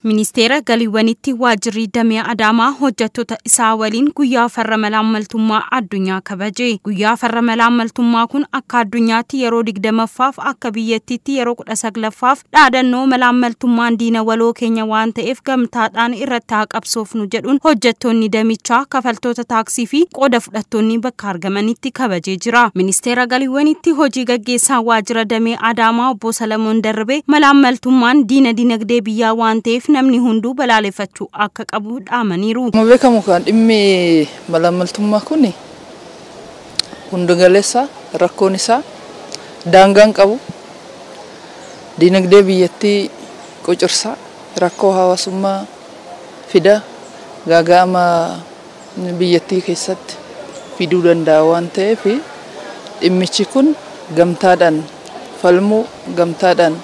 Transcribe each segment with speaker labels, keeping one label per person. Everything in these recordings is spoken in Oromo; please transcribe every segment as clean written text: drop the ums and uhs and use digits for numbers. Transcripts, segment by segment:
Speaker 1: Ministeera Galiiwwanitti waajjirri damee Adaamaa hojjettoota isaa waliin guyyaa farra malaammaltummaa addunyaa kabaje. Guyyaa farra malaammaltummaa kun akka addunyaatti yeroo 20ffaaf akka biyyattiitti yeroo 19ffaaf dhaadannoo malaammaltummaan diina waloo keenya waan ta'eef gamtaadhaan irratti haa qabsoofnu jedhuun hojjettoonni damichaa, kafaltoota taaksii fi qooda fudhattoonni bakka argamanitti kabajee jira. Ministeera Galiiwwanitti hojii gaggeessaa waajjira damee Adaamaa obbo Salamoon Darbee malaammaltummaan diina dinagdee biyyaa waan ta'eef namni hunduu balaaleffachuu akka qabu dhaamaniiru.
Speaker 2: Akkuma beekamu kan dhimmi malaammaltummaa kun hundugaleessa, rakkoon isaa daangaan qabu, dinagdee biyyattii qucirsa, rakkoo hawaasummaa fida, gaaga'ama biyyattii keessatti fiduu danda'a waan ta'eef dhimmichi kun gamtaadhaan falmuu, gamtaadhaan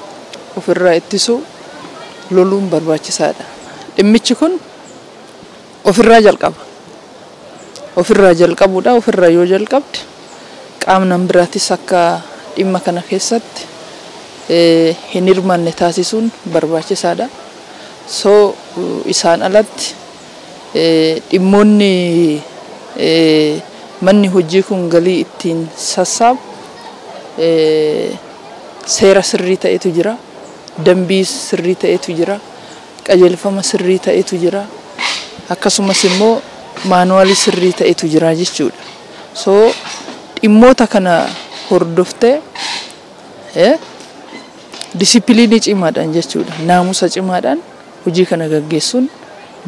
Speaker 2: ofirraa ittisuu, loluun barbaachisaadha. Dhimmichi kun ofirraa jalqaba. Ofirraa jalqabuudha. Ofirraa yoo jalqabde qaamni biraatis akka dhimma kana keessatti hin hirmaanne taasisuun barbaachisaadha. So isaan alatti dhimmoonni manni hojii kun galii ittiin sassaabu seera sirrii ta'etu jira. Dambii sirrii ta'etu jira. Qajeelfama sirrii ta'etu jira. Akkasumas immoo maanuwaalii sirrii ta'etu jira jechuudha. So dhimmoota kana hordoftee disipiliinii cimaadhaan jechuudha. Naamusa cimaadhaan hojii kana gaggeessuun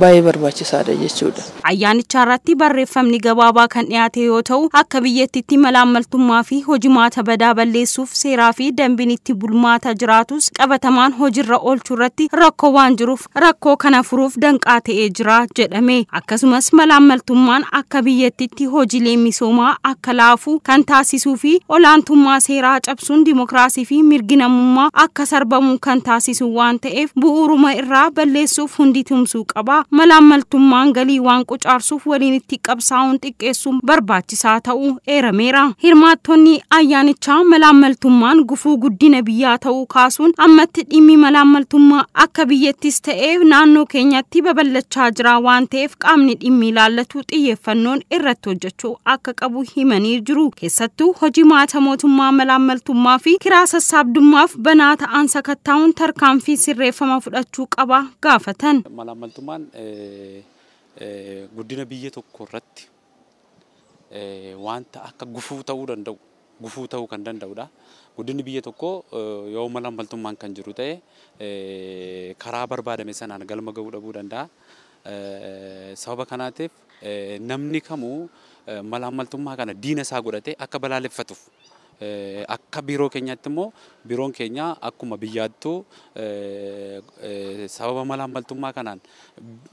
Speaker 2: baay'ee barbaachisaadha jechuudha.
Speaker 1: Ayyaanicha irratti barreeffamni gabaabaa kan dhiyaate yoo ta'u, akka biyyattiitti malaammaltummaa fi hojimaata badaa balleessuuf seeraa fi dambiin itti bulmaata jiraatus qabatamaan hojiirra oolchuu irratti rakkoo waan jiruuf rakkoo kana furuuf danqaa ta'ee jira jedhame. Akkasumas malaammaltummaan akka biyyattiitti hojiilee misoomaa akka laafu kan taasisuu fi olaantummaa seeraa cabsuun dimokiraasii fi mirgi namummaa akka sarbamu kan taasisu waan ta'eef bu'uuruma irraa balleessuuf hundi tumsuu qaba. Malaammaltummaan galii waan qucaarsuuf waliin itti qabsaa'uun xiqqeessuun barbaachisaa ta'uu eerameera. Hirmaattonni ayyaanichaa malaammaltummaan gufuu guddina biyyaa ta'uu kaasuun ammatti dhimmi malaammaltummaa akka biyyattis ta'ee naannoo keenyatti babal'achaa jira waan ta'eef qaamni dhimmi ilaallatu xiyyeeffannoon irratti hojjechuu akka qabu himanii jiru. Keessattuu hojii maata mootummaa malaammaltummaa fi kiraa sassaabdummaaf banaa ta'an sakattaa'uun tarkaanfii sirreeffama fudhachuu qaba gaafatan.
Speaker 3: Malaammaltummaan guddina biyya tokko irratti wanta akka gufuu ta'uu danda'u, gufuu ta'uu kan danda'udha. Guddinni biyya tokkoo yoo malaammaltummaan kan jiru ta'e karaa barbaadame sanaan galma ga'uu dhabuu danda'a. Sababa kanaatiif namni kamuu malaammaltummaa kana diina isaa godhatee akka balaaleffatuuf, akka biiroo keenyaatti immoo biiroon keenya akkuma biyyaattuu sababa malaammaltummaa kanaan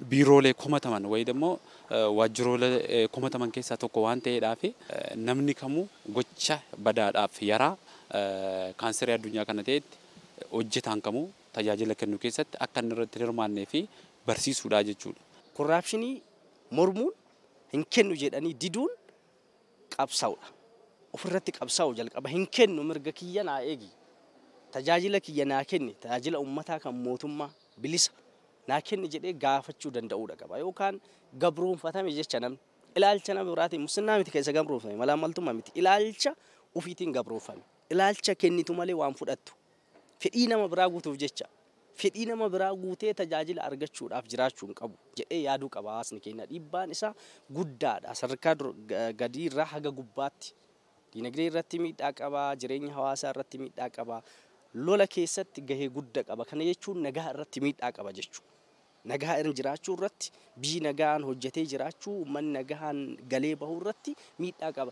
Speaker 3: biiroolee komataman wayii immoo waajjiroolee komataman keessaa tokko waan ta'eedhaaf namni kamuu gocha badaadhaaf yaraa kaanserii addunyaa kana ta'etti hojjetaan kamuu tajaajila kennu keessatti akka inni irratti hirmaannee fi barsiisuudha jechuudha.
Speaker 4: Korraapshinii mormuun hin kennu jedhanii diduun qabsaa'udha. Ofirratti qabsaa'u jalqaba hin kennu, mirga kiyya naa eegi, tajaajila kiyya naa kenni, tajaajila uummataa kan mootummaa bilisa naa kenni jedhee gaafachuu danda'uudha qaba. Yookaan gabroonfatame jecha namni ilaalcha nama biraatiin musinnaa miti keessa gabroonfame, malaammaltummaa miti, ilaalcha ofiitiin gabroonfame, ilaalcha kennitu malee waan fudhattu fedhii nama biraa guutuuf jecha fedhii nama biraa guutee tajaajila argachuudhaaf jiraachuu hin qabu jedhee yaaduu qaba hawaasni keenya. Dhiibbaan isaa guddaadha. Sadarkaa gadii irraa haga gubbaatti dinagdee irratti miidhaa qaba, jireenya hawaasaa irratti miidhaa qaba, lola keessatti gahee guddaa qaba. Kana jechuun nagaa irratti miidhaa qaba jechuudha. Nagaa irra jiraachuu irratti, biyyi nagaan hojjetee jiraachuu, uummanni nagaan galee bahuu irratti miidhaa qaba.